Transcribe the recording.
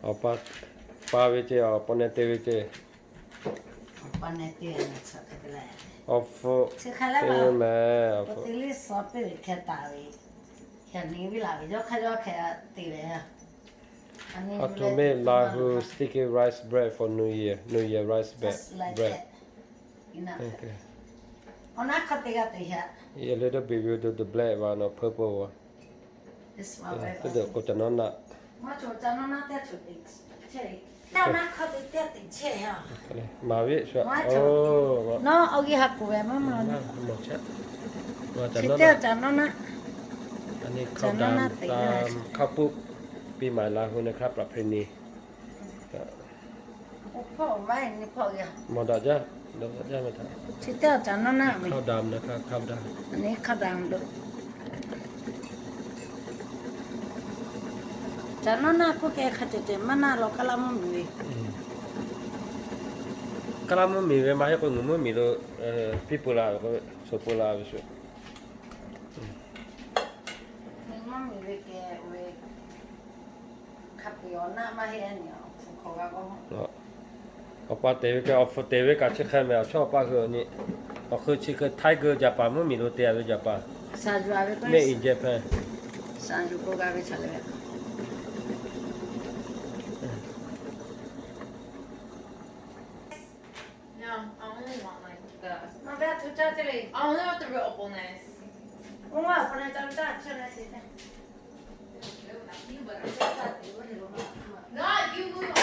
Awˬ pa, pa ve ceˇ, awˬ pa neh te ve ceˇ. Awˬ hpfuhˇ teˇ mehˍ, awˬ hpfuhˇ. How to make Lahu sticky rice bread for New Year, New Year rice bread, bread. Okay. Eat a little bit, we'll do the black one or purple one. Teˇ deuˬ k'o ca nawˉ naˆ. Maˍ ve shu. Nawˉ awˬ g'uˇ ha kuˬ ve maˇ maˇ. Chi teˇ ca nawˉ naˆ. อันนี้ข้าวดำ ข้าวปุก ปีใหม่ลาหูนะครับ ประเพณี Mawˬ daꞈ jaˇ, daꞈ jaˇ meh htaꞈ. Chi teˇ ca nawˉ naˆ meh. Cow dam naˍ hkaˇ, cow dam. Aˬ nyi cow dam lo. Ca nawˉ naˆ k'oˆ keh hk'a ceh ceh maˇ naˆ law, kaˇ laˇ mvuhˇ miˬ ve. Kaˇ laˇ mvuhˇ miˬ ve maˇ heˆ k'o, ngaˬ mvuhˇ miˬ lo piˇ peuˬ la ve k'o, sho peuˬ la ve shu. Mvuhˇ miˬ ve keh ve. Awˬ pa te ve keh, awˬ hpfuhˇ te ve kaꞈ chi hk'e meh, awˬ chawˇ awˬ pa hui awˬ nyi. Awˬ hkui chi hk'e Tiger Japan mvuhˇ miˬ lo te ve Japan. Made in Japan. No, I only want, like, the, I only want the real opalness. Not you move